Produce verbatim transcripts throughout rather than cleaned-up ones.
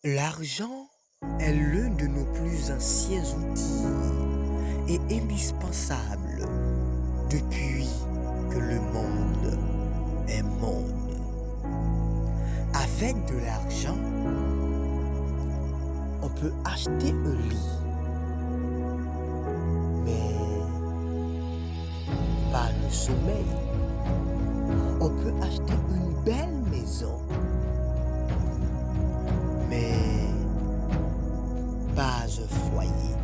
L'argent est l'un de nos plus anciens outils et indispensables depuis que le monde est monde. Avec de l'argent, on peut acheter un lit, mais pas le sommeil. On peut acheter une belle maison, mais pas un foyer.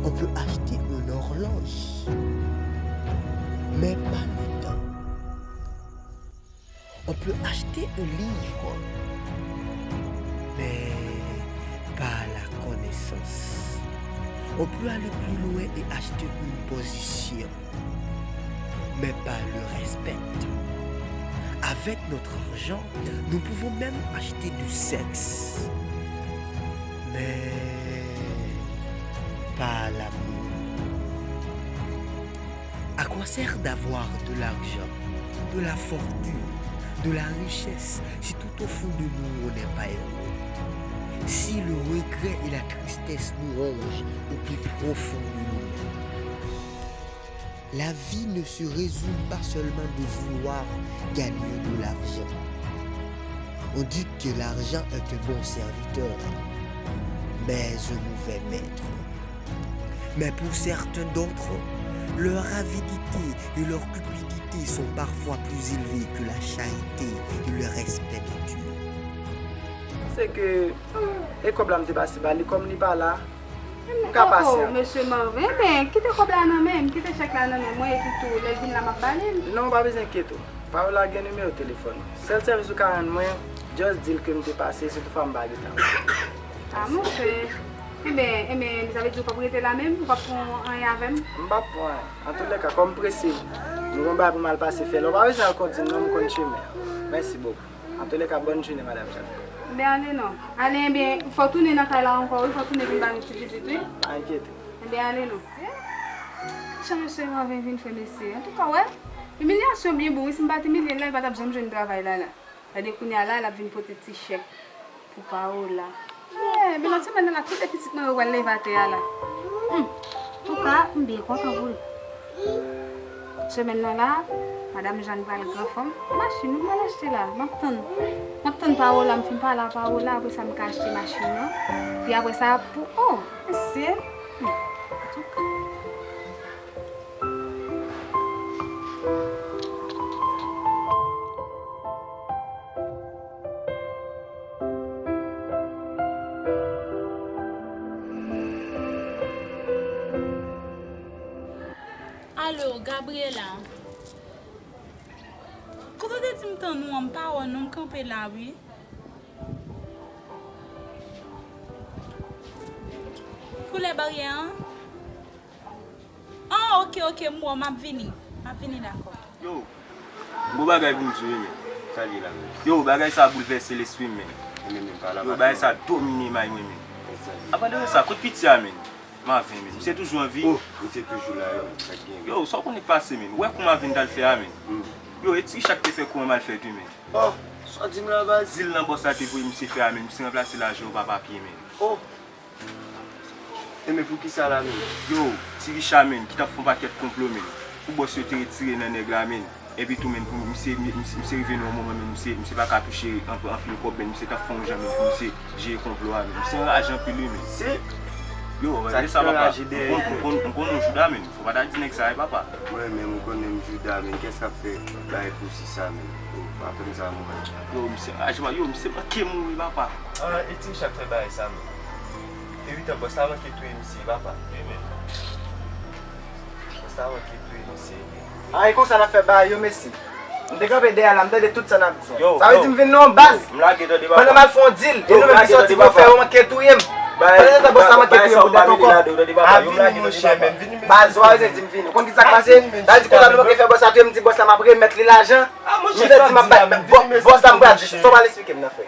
On peut acheter une horloge, mais pas le temps. On peut acheter un livre, mais pas la connaissance. On peut aller plus loin et acheter une position, mais pas le respect. Avec notre argent, nous pouvons même acheter du sexe, mais pas l'amour. À quoi sert d'avoir de l'argent, de la fortune, de la richesse si tout au fond de nous on n'est pas heureux? Si le regret et la tristesse nous rongent au plus profond de nous-mêmes. La vie ne se résume pas seulement de vouloir gagner de l'argent. On dit que l'argent est un bon serviteur, mais un mauvais maître. Mais pour certains d'autres, leur avidité et leur cupidité sont parfois plus élevées que la charité et le respect de Dieu. Se ke, e kòb la m te pase ba li, kòm li pa la, m ka pase ankò. Mesye Marvin, ben, kite kòb la nan men m, kite chèk la nan men mwen, epi tou, lè l vin la, m ap ba li l. Non, ou pa bezwen enkyete w. Paola gen nimewo telefòn ou. Sèl sèvis ou ka rann mwen, just di l ke m te pase, si toutfwa m pa gentan. Ah, monchè. Enben, enben, sa vle di ou p ap rete la menm? Ou p ap pran anyen avè m? M p ap pran anyen. Antoulèka, kòm m prese, m gon bagay pou m al pase fè. Lè w pa bezwen al kondi m non, m konn chemen an. Mèsi bokou. Antoulèka, bòn jounen, madanm Jeanne. Enben, ale non. Ale, enben, fò w tounen nan kay la ankò, wi. Fò w tounen vin ba nou ti vizit, wi. Pa enkyete. Enben, ale non. Jan mesye Marvin vin fè mesye. Antouka, wè. Imilyasyon byen bon, wi. Si m pa t imilye l la, li pa t ap janm jwenn travay la, la. Gade kounye a la, l ap vin pote ti chèk pou Paola. Eh, men lòt semèn nan la, tout de pitit mwen yo pral leve atè a la. Hmm. Antouka, m byen kontan pou li. Semèn nan la, madanm Jeanne pral granfòm. Machin, wi, m pral achte la. M ap tann. M ap tann Paola, m fin pale a Paola, apre sa, m ka achte machin nan. Pi apre sa, pou, oh, mesye. Hmm. Antouka. Alo, Gabriela. Kote w te di m tann ou an, m pa wè w non, m kanpe la, wi. Koulè baryè an? Ah, ok, ok, m wè w, m ap vini. M ap vini, dakò. Yo, m gon bagay pou m di w, wi, men. Sa l ye la, men? Yo, bagay sa a boulvèse lespri m, men. Yo, bagay sa a domine may mwen, men. Avan de sa, kot piti a, men? Marvin, men. Misye toujou an vi? Oh, misye toujou la, yo. Sa k gen? Yo, sa w konnen k pase, men? Ou wè kou Marvin t al fè a, men? Hmm. Yo, e ti Richard te fè kou an mal fèt, wi, men. Oh, sa w di m la, baz? Dil nan bòs la te voye misye fè a, men. Misye ranplase lajan yo pa papye, men. Oh. Enben, poukisa la menm? Yo, ti Richa, menn, ki t ap fè yon pakèt konplo, menn, pou bòs yo te retire nan nèg la, menn. Epi tou, menn, pou misye, misye, misye rive nan yon moman, menn, misye, misye pa ka touche anp-, anpil kòb, menn, misye t ap fè yon jan, menn, pou misye jere konplo a, menn. Misye anraje anpil, wi, menn. Se yo, sa ki anraje dèyè. M konn, m konn, m konn yon jouda, menn. Fò pa ta di nèg sa, wi, papa. Mwen menm, ou konnen m jouda, menn. Kiyès k ap fè bagay pousib sa, menn? Yo, pa fè m sa, mwen. Yo, misye anraje, yo, misye manke mouri, papa. Ah, e ti Richa k fè bagay sa, menn. Te wi tan bòs la manke touye misye, papa. Wi, men. Bòs la manke touye misye, men. Ah, e konsa n ap fè bagay yo, mesye. M te kanpe dèyè la, m tande tout sa n ap di. Yo, sa vle di m vin nan yon baz. M lage tande, papa. Pandan m al fè yon dil, e nou menm ki sòti pou fè yo manke touye m. Pandan tan bòs la manke touye m pou dat ankò. A vini, monchè, men vini, mesye. Baz, ou pa bezwen di m vini. Ou konn ki sa k pase? Sa vle di konsa nou manke fè bòs la touye m, di bòs la m ap remèt li lajan. Ah, monchè, m te di m ap bay bò-, bòs la m pral, sa w pral eksplike m nan, frè?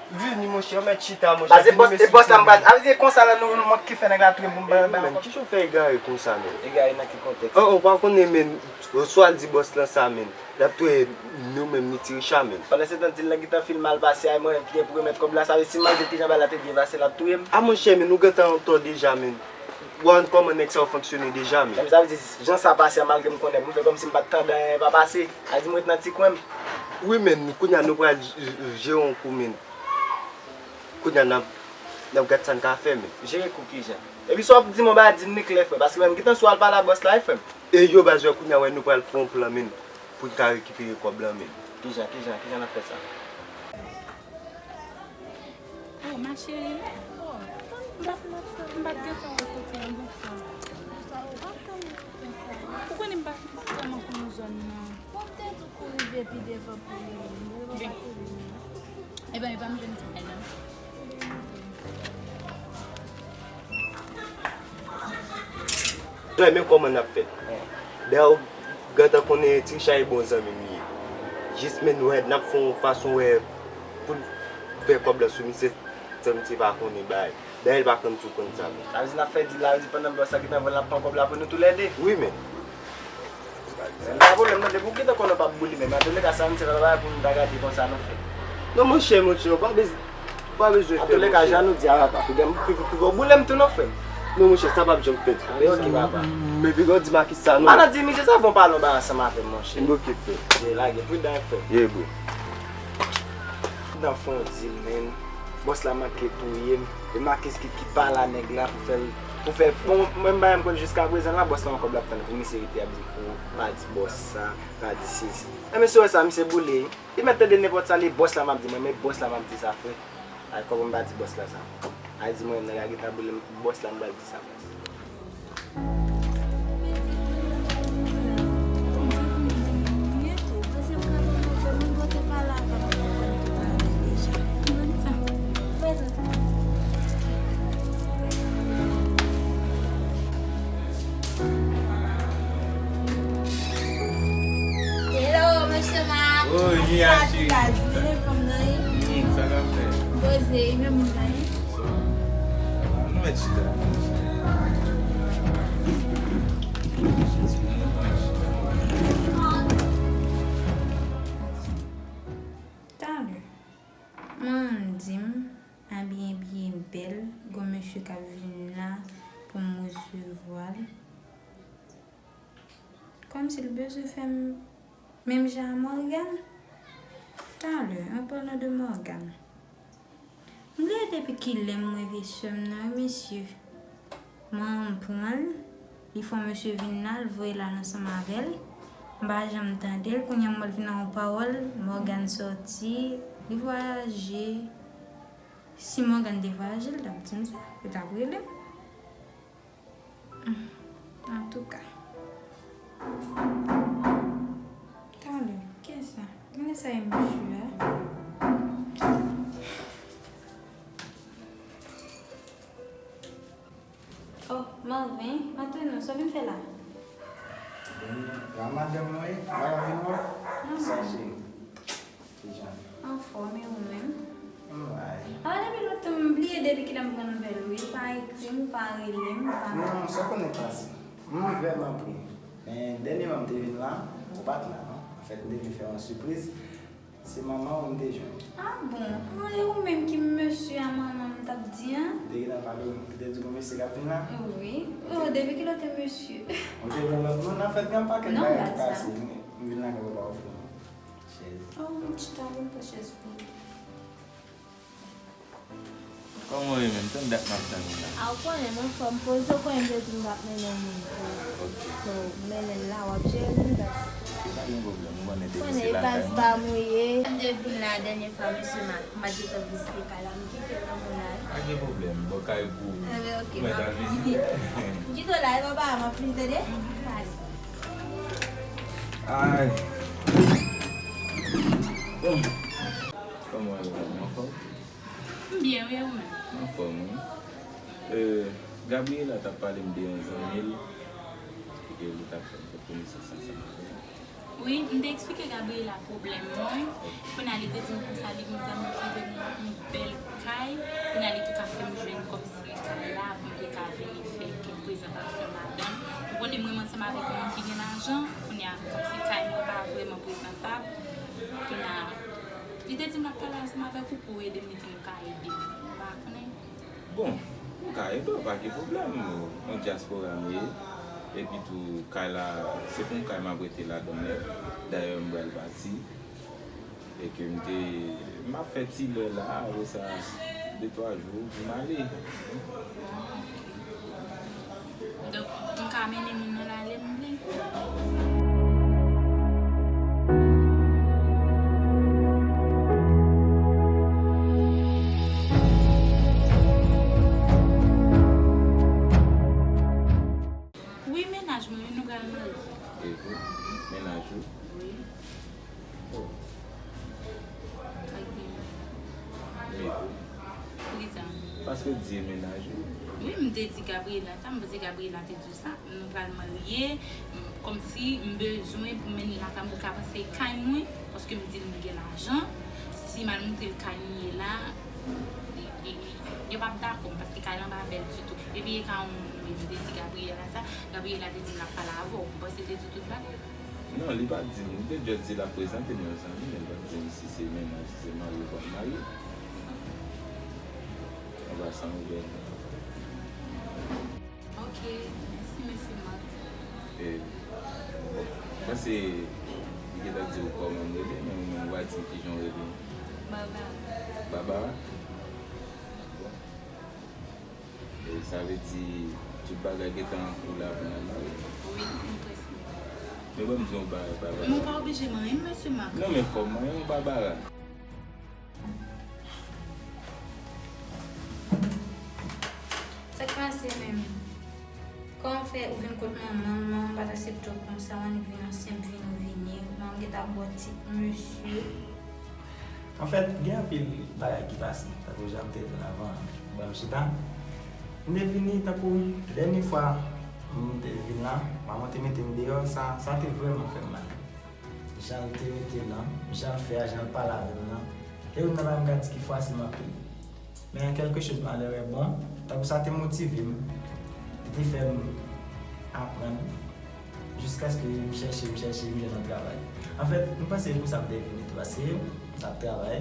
Vini, monchè, ou mèt chita, monchè. Vini, mesye. Baz, e bòs la m pral, sa vle di konsa la nou, nou manke fè nèg la touye m pou m bay, bay ankò. Kijan w fè egare konsa, men? Egare nan ki kontèks? Oh, oh, ou pa konnen, men, swa l di bòs lan sa, men. L ap touye nou menm ni Ti Richa, menn. Pandan se tan, dil nan gentan fin mal pase a, e mwen ki gen pou remèt kòb la, sa vle si m al di l kijan bagay la te byen pase, l ap touye m. A monchè, menn, ou gentan antò deja, menn. Ou konn kòman nèg sa yo fonksyone deja, menn. Menm sa vle di, jan sa pase a, malgre m konnen, m fè kòmsi m pa t tande anyen pa pase. A di m ret nan ti kwen m. Wi, menn, kounye a nou pral j-, j-, jere yon kou, menn. Kounye a n ap, n ap gad sa n ka fè, menn. Jere kou kijan? Epi si w ap di m yon bagay, di m li klè, frè, paske mwen m gentan sou al pale a bòs la, wi, frè m. E yo, baz, wè, kounye a, wè, nou pral fè yon plan, menn, pou n ka rekipere kòb la, menn. Kijan, kijan, kijan n ap fè sa? Oh, ma chérie. Oh, m pa t, m pa t gentan wè kote an bon fwa. Ou konnen m pa, m pa vrèman konn zòn nan. Bon, m te di w pou rive pi devan pou rele m. Rele m pa te rele m. Ebyen, e pa m jwenn travay nan. Frè, men kòman n ap fè? Dayè, ou gentan konnen Ti Richa e bon zanmi m li ye. Jis men nou wè, n ap fè yon fason wè pou n fè kòb la sou misye, san misye pa konnen bagay. Dayè, l pa konn si w konn sa, men. Sa vle di n ap fè dil la, vle di pandan bòs la gentan vann, l ap pran kòb la pou nou toulède. Wi, men. Se pa pwoblèm, non, depi w gentan konnen w p ap boule menm. Antouka, sa, m se pa bagay pou nou ta gade konsa, non, frè. Non, monchè, monchè, ou pa bez-, ou pa bezwen fè, monchè. Antouka, jan nou di a, papa, piga m, pi, pi, piga w boule m tou, non, frè m. Non, monchè, sa p ap janm fèt. Anben, oke, papa. Men piga w di m a kisa, non. Pa nan di misye sa, bon, pale yon bagay ansanm avè m, monchè. Oke, frè. Ye, lage, pridan, frè. Ye, bro. Pridan fè yon dil, menn. Bòs la manke touye m. E Makis ki, ki pale a nèg la pou fè l, pou fè l pon, mwen m pa menm konn jiskaprezan la, bòs la yon kòb l ap tann pou misye rete ap di pou pa di bòs sa, pa di sesi. E mesye wè sa, misye boule. Li mèt tande nenpòt sa, li bòs la m ap di mwen, men bòs la m ap di sa, frè. Ay, kòman m pa di bòs la sa? Ay, di mwen, nèg la gentan boule m, bòs la m pral di sa, bòs. Hello, mesye Marc. Oh, yeah, chérie. Sa di, sa di, men fanm nan, wi. Hmm, sa ka fè? Poze, wi, men moun nan, wi. Nou mèt chita. Talè, manman m di m, abiye byen bèl, gon mesye k ap vin la pou m resevwa l. Kòmsi l bezwen fè m menm jan a Morgan. Talè, an palan de Morgan, m bliye depi kilè m reve sè m nan, wi, mesye. Manman m pran l, li fè yon mesye vin la, l voye l al ansanm avè l. M pa janm tande l, kounye a m wè l vin ak yon pawòl, Morgan sòti, li vwayaje. Si Morgan te vwayaje, l t ap di m sa, li t ap rele m. Antouka. Talè, kiyès sa? Gade sa e mesye a. Oh, Marvin, antre non, sa w vin fè la? Bon, la madanm mwen, madanm mwen. Sa cheri. Kijan? Anfòm, e ou menm? Mwen bay. A, depi lontan, m bliye depi kilè m pran nouvèl ou. Ou pa ekri m, ou pa rele m, ou pa... Non, sa w konnen pase. M vrèman pri. Men dènyèman m te vin la, ou pa t la, non. Anfèt, m te vin fè yon sipriz. Se manman w m te jwenn. A bon? A, e ou menm ki mesye a manman m t ap di an? M te gentan pale w, m te di gon mesye k ap vin la. Wi. Oh, depi kilè w te mesye? Ou te pran lòt moun, anfèt, gen yon pakèt bagay ki pase. M vin la gen papa w fè. Chèz. Oh, m chita, vin pran chèz pou ou. Kòman w ye menm? Tann dat m ap tann ou la. A, ou konnen m anfòm, poze w konnen m te di m p ap mennen moun pou ou. Ok. So, m mennen l la, w ap jere m dat. Pa gen pwoblèm, ou konnen depi se lakay mwen. Konnen e baz pa m ou ye. M te vin la dènyè fwa, mesye, m a, m a gentan vizite kay la, m kite l nan moun la. Pa gen pwoblèm, bò kay pou ou. Enben, ok, m ap vini. M kite w la, e papa, m ap vini, tande? Bye. Ay. Bon. Kòman w ye, anfòm? M byen, wi, e ou menm? M anfòm, wi. Euh, Gabriela t ap pale m de yon zanmi l, e ke li t ap fè m fè konesans ansanm avè l. Wi, m te eksplike Gabriela pwoblèm mwen. Kounye a, li te di m konsa, li gen yon zanmi ki vin yon, yon bèl kay. Kounye a, li te ka fè m jwenn kòb kay la pou m te ka vini fè kèk prezantasyon ladan l. Ou konnen mwen, m ansanm avèk yon moun ki gen lajan, Kounye a, kòmsi kay mwen pa vrèman prezantab. Kounye a, li te di m l ap pale ansanm avèk ou pou ede m, li di m ou ka ede m. M pa konnen. Bon, m ka ede w, pa gen pwoblèm. Yon dyaspora m ye. Epi tou, kay la, se pou yon kay m ap rete ladan l nèt. Dayè, m pral pati. E ke m te, m ap fè ti lè la, apre sa, de twa jou, pou m ale. Donk, m ka mennen moun nan la lè m vle. Wi, mennaj mwen, wi, nou pral marye. E vre? Mennaj ou? Wi. Oh. Ak Gabriela. Meko. Poukisa? Paske w di e mennaj ou. Wi, m te di Gabriela sa, m panse Gabriela te di w sa. Nou pral marye, m- kòmsi m bezwen pou mennen l lakay mwen pou l ka panse kay mwen, paske m di l m gen lajan. Si m al montre l kay m ye la, li- li- li- yo p ap dakò, paske kay lan pa bèl ditou. Epi e ka yon moun wi, m te di Gabriela sa, Gabriela te di m l ap pale avè w. M panse l te di tout bagay. Non, li pa t di m. Li te just di l ap prezante m yon zanmi, men li pa t di m si se mennaj, si se mari ou pral marye. An pasan, ou bèl. Ok, mèsi, mesye Marc. E, bon, m panse li gentan di w kòman m rele, men ou menm ou pa di m kijan w rele. Barbara. Barbara? Bon. E sa vle di tout bagay gentan an kou la pou n al marye. Wi, m prèske. Men ban m di yon bagay, Barbara. Men w pa oblije manyen m, mesye Marc. Non, men fò m manyen w, Barbara. Sa k pase menm? Kòman w fè ou vin kot manman m, manman m pa t aksepte w konsa, w annik vin yon senp vini w vini, manman m gentan ap ba w tit mesye. Anfèt, gen anpil bagay ki pase, tankou jan m te di w avan, ban m chita. M te vini tankou dènye fwa m te vin la, manman te mete m deyò, sa, sa te vrèman fè m mal. Jan l te mete l lan, jan l fè a, jan l pale avè m nan, se youn nan bagay m ka di ki fwase m anpil. Men an kèlke choz malere bon, tankou sa te motive m, li te fè m aprann, jiskaske m chèche, m chèche, m jwenn yon travay. Anfèt, m panse se pou sa m te vini tou, paske m t ap travay.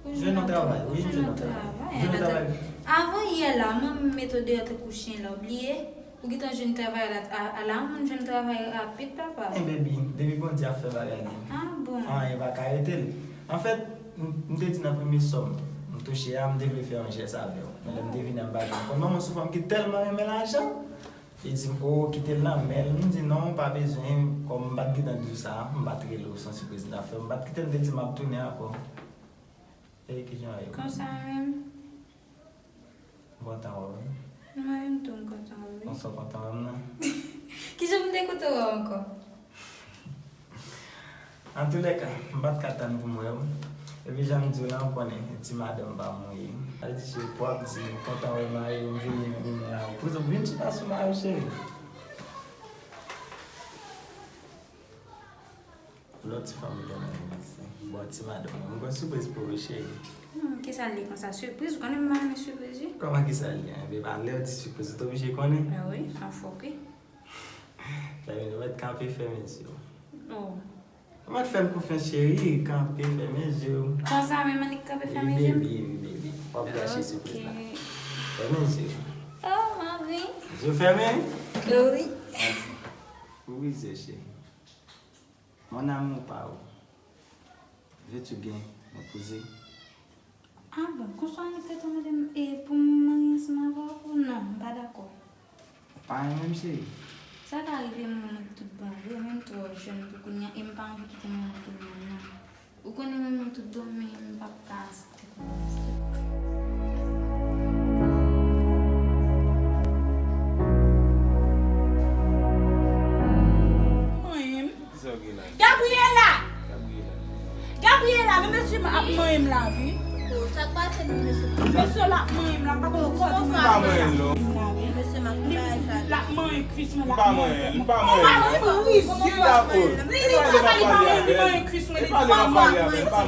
M jwenn yon travay, wi, m jwenn yon travay. M jwenn yon travay. Avan yè la, manman m mete w deyò tankou chen la, w bliye? Ou gentan jwenn travay la, a, a la moun jwenn travay rapid, papa. Men baby, depi Bondye ap fè bagay li, Ah bon? anyen pa ka rete l. Anfèt, m, m te di nan premye sòm m touche a, m te vle fè yon jès avè w. Men lè m te vini a, m pa janm konn. Manman sou fanm ki tèlman renmen lajan, li di m, o, kite l nan men l. M di, non, pa bezwen, kòm m pa t gentan di w sa, m pa t rele w, se yon sipriz m t ap fè w. M pa t kite l, m te di m ap tounen ankò. E kijan w ye? Konsa menm? M kontan wè w wi. Mwen menm tou m kontan wè w wi. Konsa w kontan wè m nan? Kijan m te kontan wè w ankò? Antoulèka, m pa t ka tann pou m wè w. Epi jan m di w la, ou konnen, ti madanm pa m ou ye. Sa vle di cheri, pou w ap di m kontan wè mari w, m vini, m vini la. Poze w, vin chita sou mari w, cheri. Lòt ti fanm ou te nan vin isi. Bon, ti madanm, mwen gen yon sipriz pou ou, cheri. Hmm, kisa l ye konsa? Sipriz? Ou konnen m pa renmen sipriz wi. Kòman kisa l ye? Ebyen, pa lè yo di sipriz, ou te oblije konnen. Ah wi, se yon fòk wi. Fèmen, ou mèt kanpe, fèmen zye w. Oh. Ou mèt fè m konfyans, cheri, kanpe, fèmen zye w. Konsa menm, annik kanpe, Wi, fèmen je m. Baby, wi, baby. W ap gache sipriz la. Ok. Fèmen zye w. Oh, mami. Zye w fèmen? Wi. Ouvri zye w, cheri. Mon amour pa ou. Veux-tu bien m'épouser? Ah bon, konsa annik te tou mande m e pou m marye ansanm avè w? Non, m pa dakò. Pa renmen m, cheri? Sa ka rive m renmen w tout bon vre, men m twò jèn pou kounye a e m pa anvi kite manman kounye a non. Ou konnen renmen w tout bon, men m p ap ka aksepte kounye a. Manyen m. Kisa w gen la? Gabriela! Gabriela. Gabriela, men mesye m ap manyen m la wi. Oh, sa k pase menm mesye? Mesye la ap manyen m la, m pa konn kòd mwen. Pa manyen l non. Mesye m ap fè bagay sa. L ap manyen kwis mwen, l M ap pa manyen. manyen l, m pa Ou pa manyen l. manyen m, wi, zye. Dakò. Li di sa, li pa manyen m, li manyen kwis mwen, li di pa mwen. Li pa